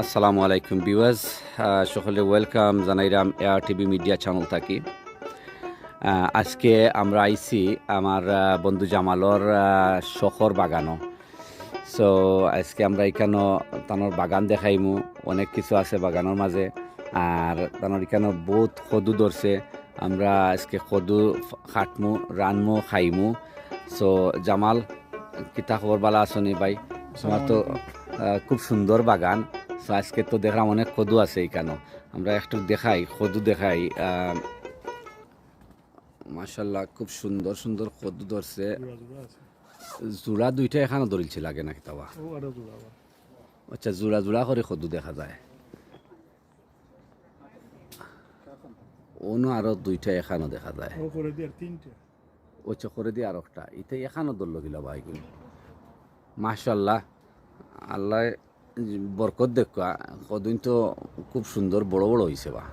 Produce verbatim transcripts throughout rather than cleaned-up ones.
আসসালামু আলাইকুম ভিউয়ার্স, সকলে ওয়েলকাম জানাইরাম এআর টিভি মিডিয়া চ্যানেল থাকি। আহ, আজকে আমরা আইছি আমার, আহ, বন্ধু জামালর, আহ, শখর বাগানো। সো আজকে আমরা ইকানো তানর বাগান দেখাইমু, অনেক কিছু আছে বাগানর মাঝে। আর তানর ইকানো বহুত কদু ধরছে, আমরা আজকে কদু কাটমু, রানমু, খাইমু। সো জামাল, কিতা খবর, বালা আছো নি ভাই? তোমার তো, আহ, খুব সুন্দর বাগান। সো আজকে তো দেখলাম অনেক কদু আছে ইকানো, আমরা একটু দেখাই, কদু দেখাই। আহ, মাশাআল্লাহ, খুব সুন্দর সুন্দর কদু ধরছে। জোড়া জোড়া আছে। জোড়া দুইটা এখানো ধরিলছে লাগে না কিতাবা? ও, আরো জোড়া আবার। আচ্ছা, জোড়া জোড়া করে কদু দেখা যায়। অনো আরো দুইটা এখানো দেখা যায়। ও, করে দিয়ে আর তিনটা। আচ্ছা, করে দিয়ে আর একটা। ইতে এখানো ধরলো কিলা ভাই? মাশাআল্লাহ, আল্লাহ বরকত দেখুয়া, কদুইন তো খুব সুন্দর বড় বড় হইছে বা।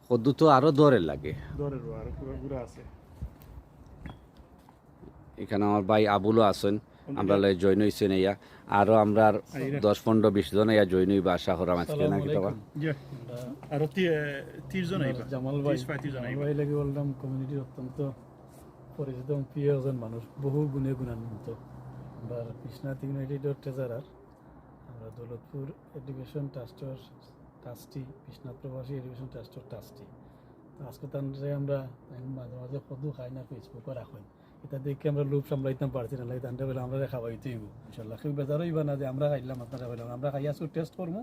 কদু তো আরো ধরে লাগে। ধরে রো, আরো পুরা গুড়া আছে। এখানো আমার ভাই আবুলও আছইন, আমরা লগে জয়েন হইছইন ইয়া। আরো আমরার আইরা। দশ, পনেরো, বিশ জন ইয়া জয়েন হইবা আশা করাম আজকে, নাকি বাবা? জি। আরো তি-, এ, তিরিশ জন আইবা। জামাল ভাই, তিরিশ, পঁয়ত্রিশ জন জামাল আইবা। ভাই লাগি বললাম কমিউনিটির অত্যন্ত পরিচিত এবং প্রিয় একজন মানুষ, বহু গুণে গুণান্বিত। আমরা বিশ্বনাথ ইউনাইটেডর ট্রেজারার, আমরা দৌলতপুর এডুকেশন ট্রাস্টর ট্রাস্টি, বিশ্বনাথ প্রবাসী এডুকেশন ট্রাস্টর ট্রাস্টি। তো আজকে তানরে আমরা মাঝে মাঝে কদু খাই না, Facebook-ও রাখইন। এটা দেখে আমরা লোভ সামলাইতাম পারছি না, লাগে তানরে বলে আমরা খাওয়াইতে হইব। ইনশাআল্লাহ, কেউ বেজার হইবা না যে আমরা খাইলাম, আপনারা খাইলাম, আমরা খাইয়া সু টেস্ট করবো,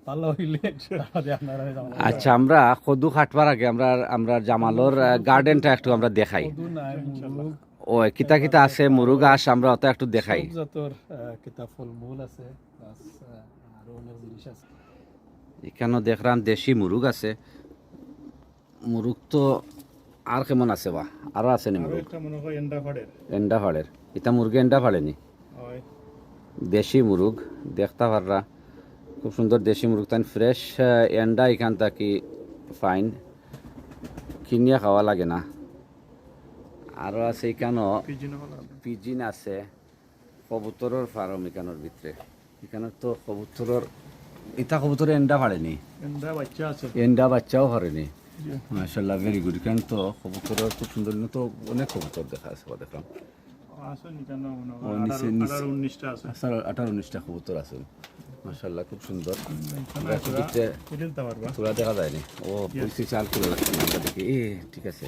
ভালো হইলে তারপরে আপনারা হয়ে যাবেন। আচ্ছা, আমরা কদু কাটবার আগে আমরা, আমরা জামালর, আহ, গার্ডেনটা একটু আমরা দেখাই। কদু নাই, মুরুগ। ও, কিতা কিতা আছে, মুরুগ আস, আমরা ওটা একটু দেখাই। সব জাতর, আহ, কিতা ফলমূল আছে, plus, আহ, আরো অনেক জিনিস আছে। এখানো দেখলাম দেশি মুরুগ আছে। মুরুগ তো আর কেমন আছে বা? আরো আছে নি আরো মুরুগ? একটা মনে হয় এন্ডা ফাড়ের। এন্ডা ফাড়ের। ইটা মুরগে এন্ডা ফাড়ে নি? হয়। দেশি মুরুগ, দেখতা পাররা। খুব সুন্দর দেশি মুরুগ, তাই ফ্রেশ, আহ, এন্ডা এখান থাকি ফাইন। কিনিয়া খাওয়া লাগে না। আরো আছে এখানো পিজিন হলো। পিজিন আছে। কবুতরর ফার্ম ইখানোর ভিতরে। ইখানো তো কবুতরর, ইতা কবুতরে এন্ডা ফাড়ে নি? এন্ডা বাচ্চা আছে। এন্ডা বাচ্চাও ফাড়ে নি? জি। মাশাআল্লাহ, very good। ইখান তো কবুতরর খুব সুন্দর, ইনো তো অনেক কবুতর দেখা আছে, বা দেখলাম। আছে নি কেন মনে হয়? ও, নিচে, আঠারো, নিচে। আঠারো, উনিশটা আছে। আচ্ছা, আঠারো, উনিশটা কবুতর আছে। মাশাআল্লাহ, খুব সুন্দর। হুম, আমরা একটু তোরা ভিতরে তুলে দিতে পারবা। তোরা দেখা যায় নি? ও, yes। পরিচয় চাল করে রাখছি আমরা দেখি। এ, ঠিক আছে।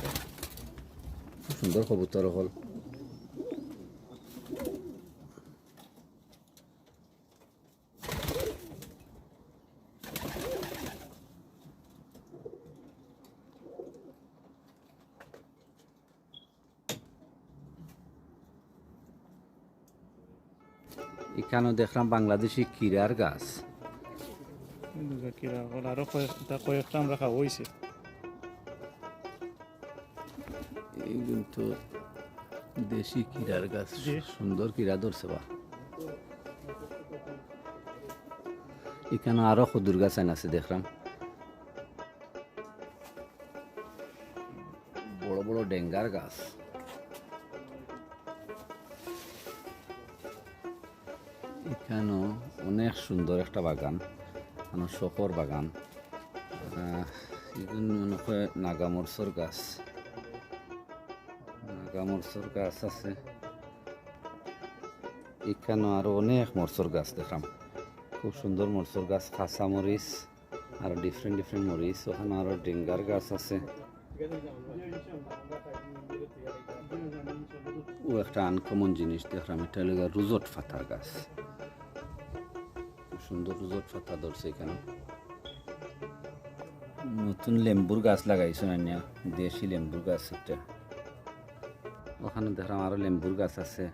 খুব সুন্দর কবুতর হল। ইখানো দেখলাম বাংলাদেশি কিরার গাছ। কিরা হল, আরো কয়েক-, তা কয়েকটা আমরা খাওয়া হইছে। এই কিন্তু দেশি কিরার গাছ, জি। সুন্দর কিরা ধরছে বা। ইখানো আরো কদুর গাছ আইন আছে দেখলাম। বড় বড় ডেঙ্গার গাছ। ইখানো অনেক সুন্দর একটা বাগান, মানে শখর বাগান। আহ, ইগুন মনে হয় নাগা মরচর গাছ, নাগা মরচর গাছ আছে। ইখানো আরো অনেক মরচর গাছ দেখলাম, খুব সুন্দর মরচর গাছ, কাঁচা মরিচ। আর different different মরিচ, ওখানো আরো ডেঙ্গার গাছ আছে। ও একটা uncommon জিনিস দেখলাম, ইটা অইলো গিয়া রুজট ফাতার গাছ। খুব সুন্দর রুজট ফাতা ধরছে ইখানো। নতুন লেম্বুর গাছ লাগাইছে না, দেশি লেম্বুর গাছ একটা। ওখানো দেখলাম আরো লেম্বুর গাছ আছে,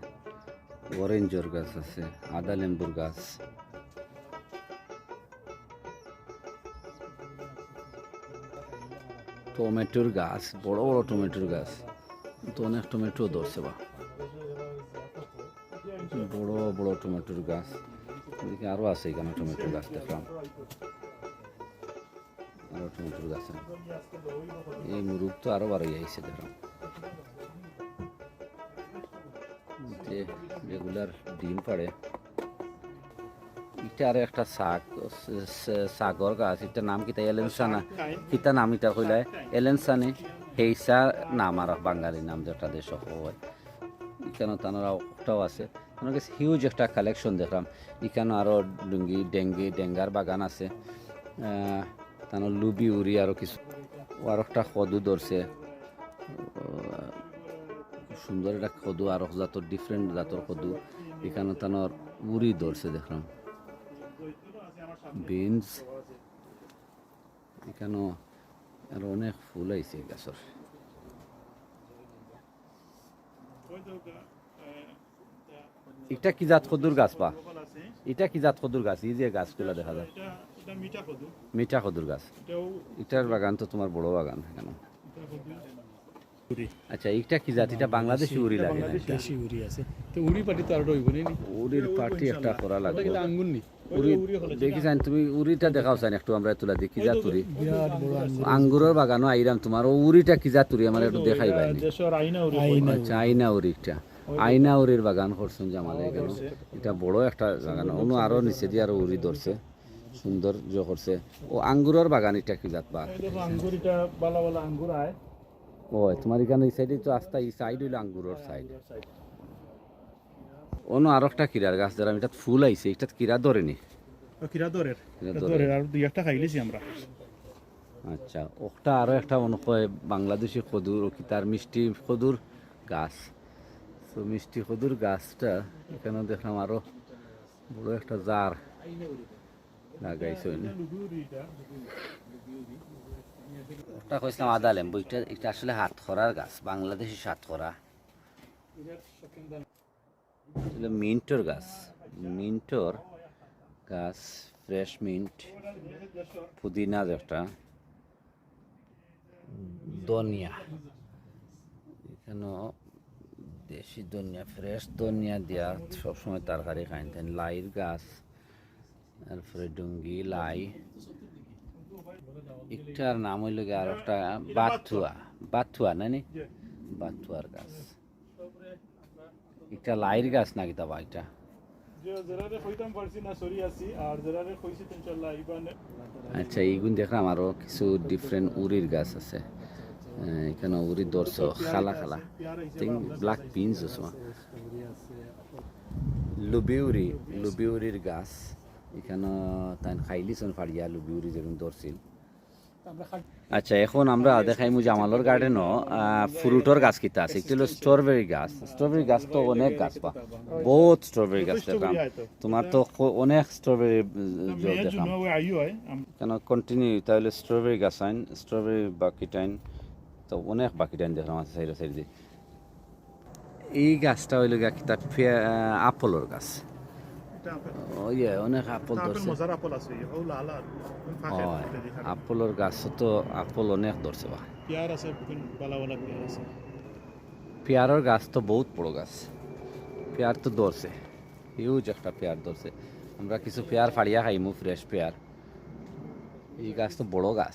অরেঞ্জর গাছ আছে, আদা লেম্বুর গাছ। টমেটোর গাছ, বড় বড় টমেটোর গাছ, তো অনেক টমেটো ধরছে বা। বড় বড় টমেটোর গাছ, এদিকে আরো আছে ইখানো টমেটোর গাছ দেখলাম। টমেটোর গাছ। এই মুরগ তো আরো বাড়াই আইছে, দেখো। যে রেগুলার ডিম পাড়ে। ইটা আরো একটা শাক, স-, স-, শাকর গাছ, ইটার নাম কিতা? এলেনসা না? কিতা নাম ইটা কইলা? এলেনসা নি? হেইসা নাম আর বাঙালি নাম যেটা দেশো কয়। ইখানো তানর আরো একটাও আছে। আমার কাছে হিউজ একটা কালেকশন দেখলাম। ইখানো আরো ডুঙ্গি, ডেঙ্গি, ডেঙ্গার বাগান আছে। আহ, তানর লুবি উরি আরো কিছু। ও আরো একটা কদু ধরছে। আহ, খুব সুন্দর একটা কদু, আরো জাতর, ডিফারেন্ট জাতর কদু। ইখানো তানর উরি ধরছে দেখলাম। বিনস। ইখানো আরো অনেক ফুল আইছে গাছর। ইটা কি জাত কদুর গাছ বা? ইটা কি জাত কদুর গাছ? এই যে গাছগুলা দেখা যায়। এটা, এটা মিঠা কদু। মিঠা কদুর গাছ। এটাও ইটার বাগান তো তোমার বড় বাগান কেন? এটা কদু। উরি। আচ্ছা, ইটা কি জাত? ইটা বাংলাদেশি উরি লাগে না? বাংলাদেশি উরি আছে। তো উরি পাটি তো আরো অইব নি? উরির পাটি একটা করা লাগবে। ওটা কিন্তু আঙ্গুর নি? উরি দেখি চাইন, তুমি উরিটা দেখাও চাইন একটু, আমরা তুলা দেখি কি জাত উরি। বিরাট বড় আঙ্গুর। আঙ্গুরর বাগানো আইরাম তোমার, ও উরিটা কি জাত উরি আমার একটু দেখাইবা নি? দেশর আইনা উরি। আইনা উরি। আচ্ছা, আইনা উরিটা। আইনা উরির বাগান করছইন জামালে এখানো। এটা বড় একটা বাগান। অনো আরো নিচে দিয়া আরো উরি ধরছে। সুন্দর ইয়ে করছে। ও আঙ্গুরর বাগান, এটা কি জাত বা? এই দেখো আঙ্গুর, এটা বালা বালা আঙ্গুর আয়। ও, তোমার এখানো এই সাইডে তো আস্তা, এই সাইড অইলো আঙ্গুরর সাইড। অনো আরো একটা কিরার গাছ, যেরাম ইটাত ফুল আইছে, ইটাত কিরা ধরে নি? ও, কিরা ধরের। কিরা এটা ধরের। ধরের, আর দুই একটা খাইলিছি আমরা। আচ্ছা, ওটা আরো একটা মনে হয় বাংলাদেশি কদুর, ও কিতার মিষ্টি কদুর গাছ। তো মিষ্টি কদুর গাছটা এখানো দেখলাম আরো বড় একটা জার লাগাইছে অনে। ওটা কইছিলাম আদা লেম্বু, এটা, এটা আসলে হাতখরার গাছ, বাংলাদেশি হাতখরা। আসলে মিন্টর গাছ, মিন্টর গাছ, ফ্রেশ মিন্ট, পুদিনা যেটা, ধনিয়া। এখানো দেশি ধনিয়া, ফ্রেশ ধনিয়া দিয়া সবসময় তরকারি খাইন। তাইন লাইর গাছ, তারপরে ডুঙ্গি, লাই। ইটার নাম অইলো গিয়া আর একটা বাথুয়া, বাথুয়া না নি? বাথুয়ার গাছ। ইটা লাইর গাছ না কিতা বা ইটা? যে যেরারে কইতাম পারছি না, সরি আছি, আর যেরারে কইছি তো ইনশাআল্লাহ ইবানে। আচ্ছা, এইগুন দেখলাম আরো কিছু ডিফারেন্ট উরির গাছ আছে। আহ, এখানো উরি ধরছে, কালা কালা। Think black beans or something. লুবি উরি, লুবি উরির গাছ। এখানো তাইন খাইলিছইন ফাড়িয়া লুবি উরি যেরকম ধরছিল। আচ্ছা, এখন আমরা দেখাইমু জামালর গার্ডেনো, আহ, ফ্রুটর গাছ কিতা আছে। একটা অইলো স্ট্রবেরি গাছ। স্ট্রবেরি গাছ তো অনেক গাছ বা, বহুত স্ট্রবেরি গাছ দেখলাম। তোমার তো ক-, অনেক স্ট্রবেরি, উম, জল দেখলাম। কেন কন্টিনিউ, তাহলে স্ট্রবেরি গাছ আইন, স্ট্রবেরি বাকিটাইন, তো অনেক বাকিটাইন দেখলাম আছে সাইডে সাইডে। এই গাছটা অইলো গিয়া কিতা ফে-, আহ, আপেলর গাছ। এটা আপেল। ও ইয়ে, অনেক আপেল এটা আপেল, ধরছে। মজার আপেল আছে, এই, ও লাল আর ফাঁকের অয়, মধ্যে দিয়ে খাবে। আপেলর গাছ তো আপেল অনেক ধরছে বা। পেয়ার আছে, বালা বালা পেয়ার আছে। পেয়ারর গাছ তো বহুত বড় গাছ। পেয়ার তো ধরছে, হিউজ একটা পেয়ার ধরছে। আমরা কিছু পেয়ার ফাড়িয়া খাইমু, ফ্রেশ পেয়ার। এই গাছ তো বড় গাছ।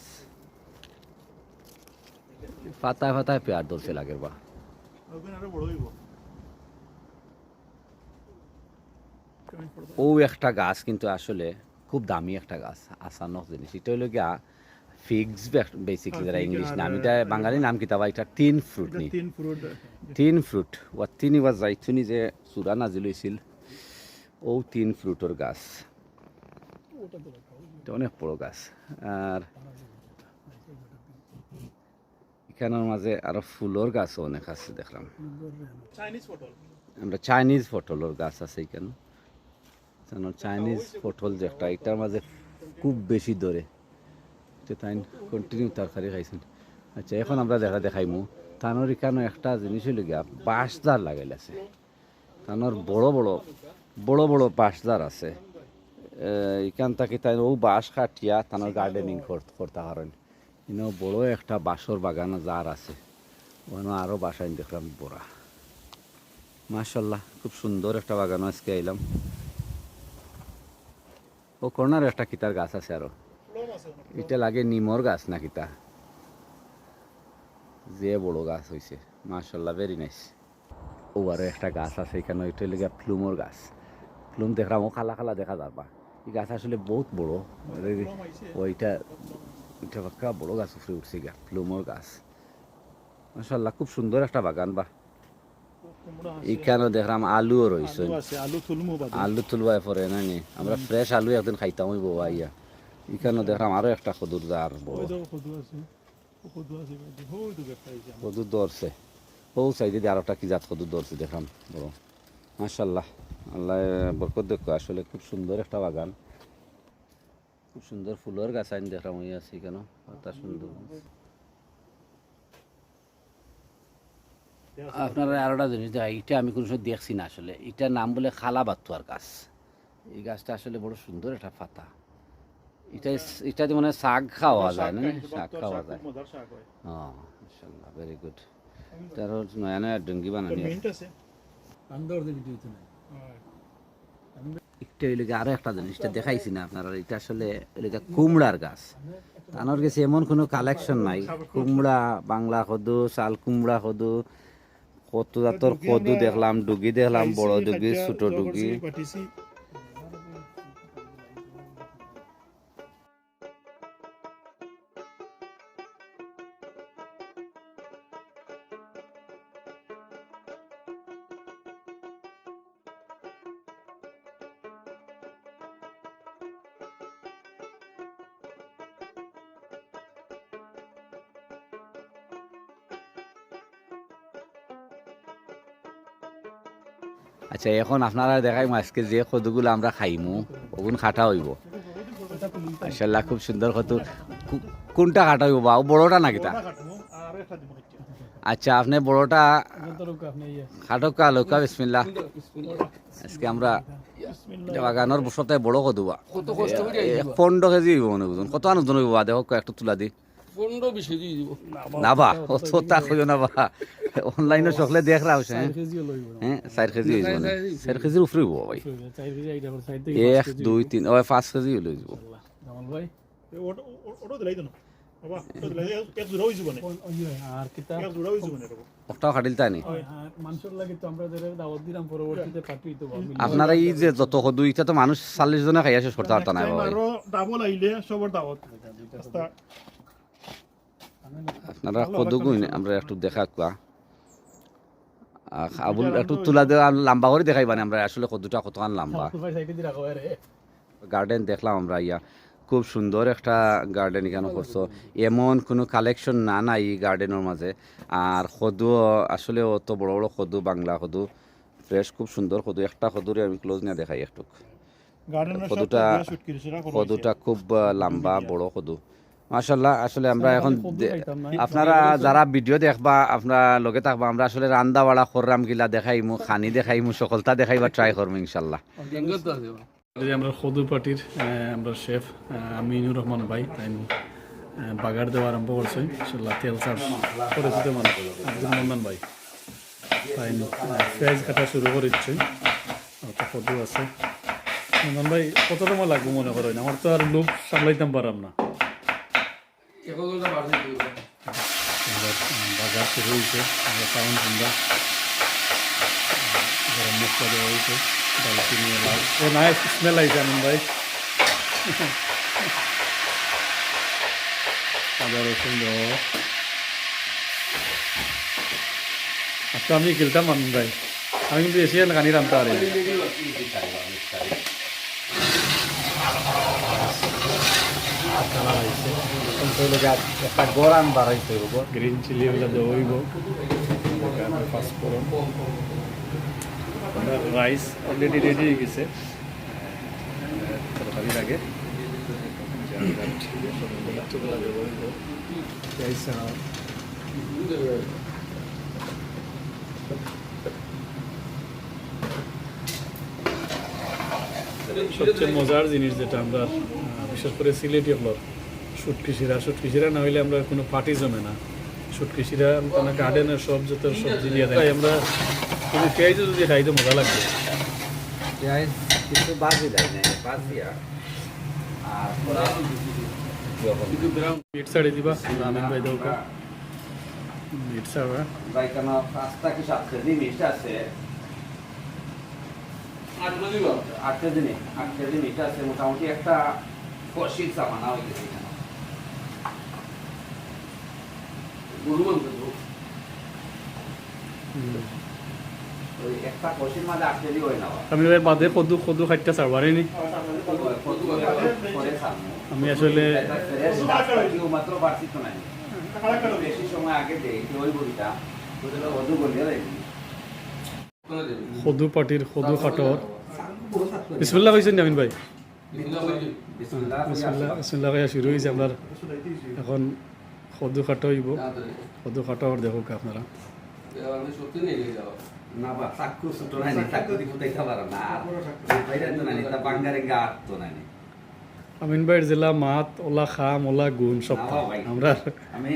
পাতায় পাতায় পেয়ার ধরছে লাগের বা। ওখানে আরো বড় হইব। ও একটা গাছ কিন্তু আসলে খুব দামি একটা গাছ, আচানক জিনিস। এটা অইলো গিয়া ফিগস, বেসিক্যালি, যেটা ইংলিশ নাম, এটা বাঙালি নাম কিতা বা, এটা তিন ফ্রুট নি? তিন ফ্রুট। তিন ফ্রুট, ওয়া তিন ওয়া জাইতুনি যে সুরা নাজিল হইছিল, ও তিন ফ্রুটর গাছ। এটা অনেক বড় গাছ। আর এখানোর মাঝে আরো ফুলর গাছও অনেক আছে দেখলাম। চাইনিজ পটল। আমরা চাইনিজ পটলর গাছ আছে এখানো। জানো, চাইনিজ পটল যেটা, এটার মাঝে খুব বেশি ধরে। তো তাইন কন্টিনিউ তরকারি খাইছইন। আচ্ছা, এখন আমরা দেখা দেখাইমু। তানর এখানো একটা জিনিস অইলো গিয়া, বাঁশ ঝাড় লাগাইল আছে। তানর বড় বড়, বড় বড় বাঁশ ঝাড় আছে। এ, এখান থাকি তাইন ও বাঁশ কাটিয়া তানর গার্ডেনিং করতে পারেন। ইনো বড় একটা বাঁশর বাগান ঝাড় আছে। ওখানে আরো বাঁশ আইন দেখলাম বড়া। মাশাআল্লাহ, খুব সুন্দর একটা বাগান আজকে আইলাম। ও কর্নারে একটা কিতার গাছ আছে আরো। ইটা লাগে নিমর গাছ না কিতা? যে বড় গাছ অইছে, মাশাআল্লাহ, very nice। ও আরো একটা গাছ আছে এখানো, ইটা অইলো গিয়া প্লুমর গাছ। প্লুম দেখরাম, ও কালা কালা দেখা যার বা। ই গাছ আসলে বউত বড়। ওইটা, ইটা পাক্কা বড় গাছ উপরে উঠছে গিয়া, প্লুমর গাছ। মাশাআল্লাহ, খুব সুন্দর একটা বাগান বা। ইখানো দেখরাম আলুও রইছে। আলু আছে, আলু তুলমু বাদে। আলু তুলবায় পরে না নি? আমরা fresh আলু একদিন খাইতাম অইবো আইয়া। ইখানো দেখরাম আরো একটা কদুর জার বড়। ওই দেখো কদু আছে। কদু আছে ভাই, দেখো, ওই তো একটা এই যে আমার। কদু ধরছে। ও সাইডে দিয়ে আরোটা কি জাত কদু ধরছে দেখলাম, বড়। মাশাআল্লাহ, আল্লাহ বরকত দেখো, আসলে খুব সুন্দর একটা বাগান, খুব সুন্দর ফুলর গাছ আইন দেখলাম, ওই আছে কেন, কত সুন্দর। আপনারা আরোটা জিনিস দেখা, এটা আমি কোনো সময় দেখছি না আসলে, এটার নাম বলে কালা বাতুয়ার গাছ। এই গাছটা আসলে বড় সুন্দর একটা পাতা। এটা, এটাতে মানে শাক খাওয়া যায় না? শাক খাওয়া যায়। খুব মজার শাক হয়। হ্যাঁ, মাশাআল্লাহ, very good। তার নয়া নয়া ডুঙ্গি বানানি হয়। একটা অইলো গিয়া আরো একটা জিনিস, এটা দেখাইছি না আপনারা, এটা আসলে অইলো গিয়া কুমড়ার গাছ। তানোর গেছে এমন কোনো collection নাই। কুমড়া, বাংলা কদু, চাল কুমড়া কদু, কত জাতর কদু দেখলাম, ডুগি দেখলাম, বড় ডুগি, ছোট ডুগি। আচ্ছা, এখন আপনারা দেখাইমু আজকে যে কদুগুলা আমরা খাইমু, ওগুন কাটা অইবো। মাশাআল্লাহ, খুব সুন্দর কদু। কু-, কোনটা কাটা অইবো বা? ও বড়টা না কিতা? আচ্ছা, আপনে বড়টা কাটউক্কা, লউক্কা, বিসমিল্লাহ। আজকে আমরা বাগানর সবথেকে বড় কদু বা। কত কষ্ট করি আইছি বা। পনেরো কেজি অইবো মনে অয় ওজন। কত আন ওজন অইবো বা? দেখউক্কা, একটু তুলা দি। পনেরো বিশ কেজি অইবো। না বা, অততা কইও না বা। Online-ও সকলে দেখরা অইছে, হ্যাঁ? চাইর কেজি অইবো না। হ্যাঁ, চাইর কেজি অইবো না। চাইর কেজির উপরে অইবো ভাই। চাইর কেজি, এক, দুই, তিন, ওই পাঁচ কেজি অইবো। ইনশাআল্লাহ। জামাল ভাই। এ, ওটা, ও-, ওটা দিলাই তো না। বাবা, ওটা দিলাই, এক, এক জোড়া অইছে মানে। ওই, ওই, আর কিতা? এক জোড়া অইছে মানে, এরকম। ওটাও কাটিল তাই নি? হয়, হ্যাঁ, মানুষের লাগি তো আমরা যারা দাওয়াত দিলাম, পরবর্তীতে পার্টি তো ভাবি। আপনারা এই যে যত কদু, ইটা তো মানুষ চল্লিশ জনে খাইয়া শেষ করতা পারতা না, next time ভাই। আরো double আইলে সবার দাওয়াত। আস্তা আপনারা কদুগুইন আমরা একটু দেখাউক্কা। আহ, আবুল, একটু তুলা দেওয়া, লাম্বা করি দেখাইবা নি আমরা আসলে কদুটা কতখান লাম্বা। Garden দেখলাম আমরা ইয়া, খুব সুন্দর একটা garden ইখানো করছো। এমন কোনো collection না নাই ই garden-র মাঝে। আর কদু আসলে অত বড় বড় কদু, বাংলা কদু, fresh, খুব সুন্দর কদু। একটা কদুরে আমি close নিয়া দেখাই একটু। Garden-র কদুটা, সাথে শুটকির শিরা করা কদুটা হয়েছে। খুব, আহ, লাম্বা, বড় কদু। মাশাআল্লাহ, আসলে আমরা এখন কদু দে-, খাইতাম না। আপনারা যারা video দেখবা, আপনারা লগে থাকবা, আমরা আসলে রান্দা বাড়া কররাম কিলা দেখাইমু, খানি দেখাইমু, সকলতা দেখাইবার try করমু ইনশাআল্লাহ। এই যে আমরা কদু পার্টির, আহ, আমরা chef, আহ, আমিনুর রহমান ভাই, তাইন, আহ, বাগার দেওয়া আরম্ভ করছইন। ইনশাআল্লাহ তেল চার্জ করে দিতে মানে আব্দুল মান্নান ভাই। তাইন, আহ, পেঁয়াজ কাটা শুরু করি দিছইন। অত কদু আছে। মান্নান ভাই, কত সময় লাগবো মনে করইন? আমার তো আর লোভ সামলাইতাম পারলাম না। এবার, উম, বাগার শুরু হইছে, আমরা sound শুনবা। গরম মশলা দেওয়া হইছে, দারুচিনি, এলাচ। ও, nice smell আইছে আমিন ভাই। আদা রসুন দেওয়া। আচ্ছা, আমি খেলতাম আমিন ভাই। আমি কিন্তু এশিয়ান খানি রানতে পারি না। কালার আইছে। এখন তো হইলো গিয়া একটা গরান বাড়াইতে হইব। Green chilli ওগুলো দেওয়া হইব। পাঁচ ফোড়ন। আমরা rice already ready হয়ে গেছে। তরকারির আগে। Rice, আহ, সবচেয়ে মজার জিনিস যেটা আমরা, আহ, বিশেষ করে সিলেটি হকলর শুটকি শিরা, শুটকি শিরা না হইলে আমরা কোনো পার্টি জমে না। শুটকি শিরা মানে গার্ডেনের সব যত সবজি দিয়ে দেয়। আমরা যদি পেঁয়াজও যদি খাই তো মজা লাগবে। পেঁয়াজ কিছু বাজি দেয় না, বাজিয়া। আর পরে মিট ছাড়ি দিবা, আমিন ভাই দেউক্কা। মিট ছাড়বা। ভাই, কেন পাঁচটা কি সাত কেজি মিট আছে? আট কেজি মিট, আট কেজি মিট আছে, মোটামুটি একটা কষির চাপানা হয়ে গেছে এখানে। গরু মাংস তো। হুম। ওই একটা কষির মাঝে আট কেজি হয় না। আমি এর বাদে কদু, কদু খাইতে চারবারে নি। কদু, কদু পরে খাবো। আমি আসলে ফ্রেশ গাছ কাটিও মাত্র বাড়ছি তো নাই। বেশি সময় আগে দেই, তো ওই বড়িটা, ওদের কদু গলিয়ে দেয়নি। কদু পাটির কদু কাটর। বিসমিল্লাহ কইছইন নি আমিন ভাই? বিসমিল্লাহ, বিসমিল্লাহ কইয়া শুরু হইছে আমরার। এখন কদু কাটা হইব। কদু কাটা হওয়ার দেখউক্কা আপনারা। না বা, চাক্কু ছোট নাই নি, চাক্কু দি ফুটাইতে পারো না। বাইরে তো নাই নি, তা বাঙ্গারে গাত তো নাই নি। আমিন ভাইর যেলা মাত, ওলা খাম, ওলা গুণ, সব না বা ভাই। আমরা আমি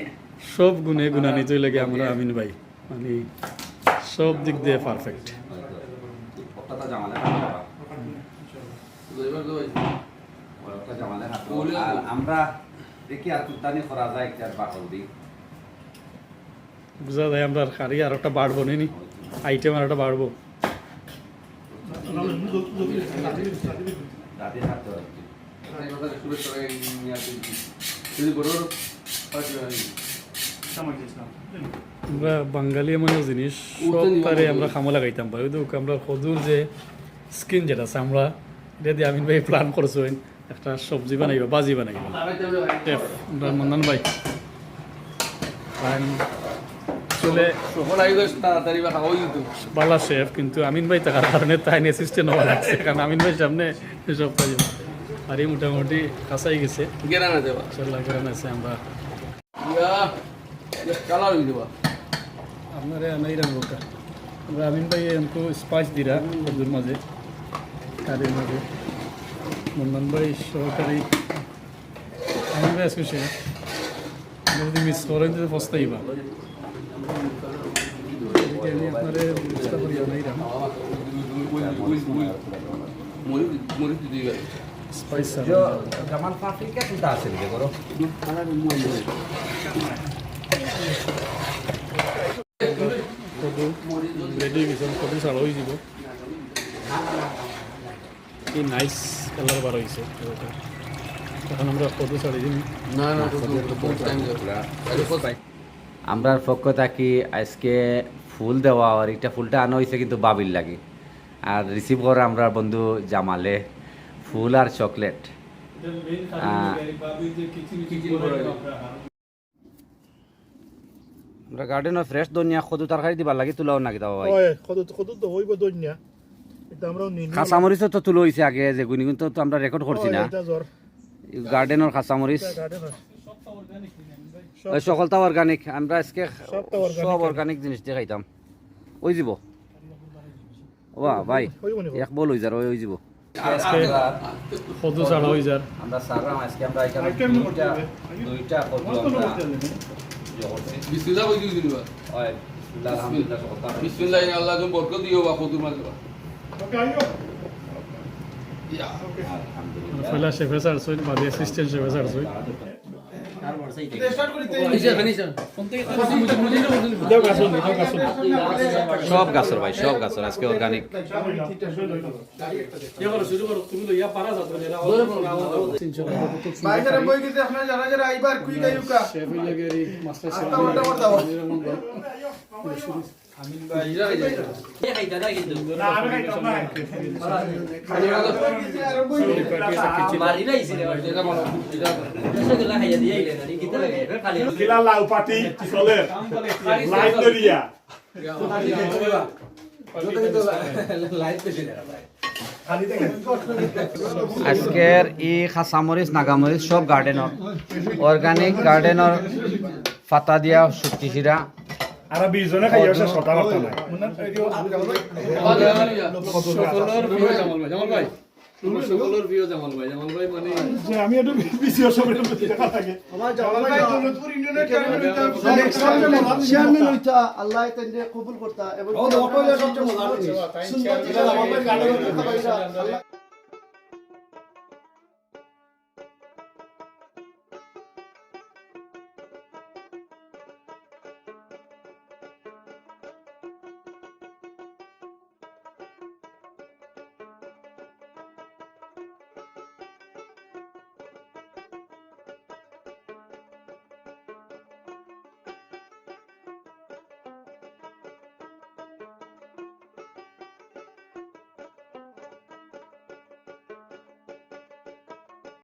সব গুণে গুণান্বিত লাগে আমরা আমিন ভাই। মানে, সব দিক দিয়ে perfect। ওটা তো জামালে হাত দেওয়া। ওটা জামালে হাত দেওয়া। আর আমরা দেখি আর কুদানি করা যায় একটা বাকল দি। বুঝা যায় আমরার কারি আর একটা বাড়বো নি, নি? আইটেম আর একটা বাড়বো। দাদি হাত দেওয়া। আমরা বাঙালি এমন এক জিনিস, সব তারে আমরা খামো লাগাইতাম পারি। ওই দেখউক্কা, আমরার কদুর যে skin যেটা আছে, আমরা এটা দি আমিন ভাই plan করছইন একটা সবজি বানাইবা, ভাজি বানাইবা। Chef, আমরার মন্নান ভাই। কারণ আসলে সকল আয়োজন তাড়াতাড়ি বা খাওয়াই দিত। বালা chef, কিন্তু আমিন ভাই থাকার কারণে তাইন assistant হওয়া লাগছে, কারণ আমিন ভাই সামনে সব কাজ। আর এই মোটামুটি কাঁচাই গেছে। গেরা না দেবা। ইনশাআল্লাহ, গেরা না আছে আমরা। ইয়া, ইয়া, কালার হয়ে যাবা। আপনারে আনাই রাখবো ওটা। আমরা আমিন ভাই এমকু spice দিরা কদুর মাঝে, কারির মাঝে। মন্নান ভাই সহকারী, আমিন ভাই আজকে chef। যদি মিস করেন, তো পস্তাইবা। এদিকে আমি আপনারে ব্যবস্থা করি আনাইরাম। মরিচ, মরিচ দিতে হবে। Spice যে জামান পাপড়ি কে তুলতে আসেন যে করো? কদু ready হয়ে গেছে, কদু ছাড়া হয়ে যাব। কি nice colour বার হইছে। এখন আমরা কদু ছাড়ি দিন। না, না, কদু, কদু, কদু time যাবে। আরে, কদু। আমরার পক্ষ থাকি আজকে ফুল দেওয়া, আর একটা ফুলটা আনা হইছে কিন্তু ভাবির লাগি, আর receive করে আমরার বন্ধু জামালে ফুল আর chocolate। এটা main কারণ আহ, হলো এই ভাবি যে kitchen kitchen করে করে। আমরা garden-ও fresh ধনিয়া কদু তরকারি দিবার লাগি তুলাও না কিতা বা ভাই? ওই, কদু, কদু তো হইব ধনিয়া। এটা আমরাও নিনি। কাঁচামরিচও তো তুলা হইছে আগে, যেগুনি কিন্তু তো আমরা record করছি ওই, না। এটা জ্বর। এই garden-র কাঁচামরিচ। এটা garden-র। ওই সকলটা organic। আমরা আজকে সবটা organic। সব organic জিনিস দিয়া খাইতাম। ওই দিব। ওয়া ভাই, হইব নি? এক বল হই যার, ওই হই যাব। আজকে কদু ছাড়া হই যার। আমরা সারলাম আজকে, আমরা এখানে item দুইটা, করতে হবে। দুইটা কদু মস্ত আমরা করতে হবে। ইয়ে করছি। বিসমিল্লাহ কই দিও দিবা। ওই, বিসমিল্লাহ, আলহামদুলিল্লাহ, সকল তার বিসমিল্লাহ, আল্লাহ তুমি বরকত দিও বা কদুর মাঝে বা। ওকে, আইও। ইয়া। আলহামদুলিল্লাহ। পয়লা chef-এ ছাড়ছইন, বাদে assistant chef-এ ছাড়ছইন। সব গাছর ভাই, সব গাছর, আজকে organic। Chef হইয়া গেরি, master chef। কিলা লাউ পাতি চলের, light ধরিয়া। আজকের ই কাঁচামরিচ, নাগামরিচ সব garden-র, organic garden-র পাতা দিয়া শুটকি শিরা। আর বিশ জনে খাইয়া শেষ করতে পারতাম না। সকলর প্রিয় জামাল ভাই, জামাল ভাই। সকলর প্রিয় জামাল ভাই, জামাল ভাই মানে যে আমি একটু বিসি অসমের মধ্যে দেখা লাগে। আমার জামাল ভাই দৌলতপুর ইউনিয়নের চেয়ারম্যান হইতে হবে। চেয়ারম্যান হইতা, আল্লাহ তাইলে কবুল করতা এবং ও, তো অটো হইলে সবচেয়ে মজা হইছে। সুন্দর জামাল ভাই কাটা করতে পারি না। আল্লাহ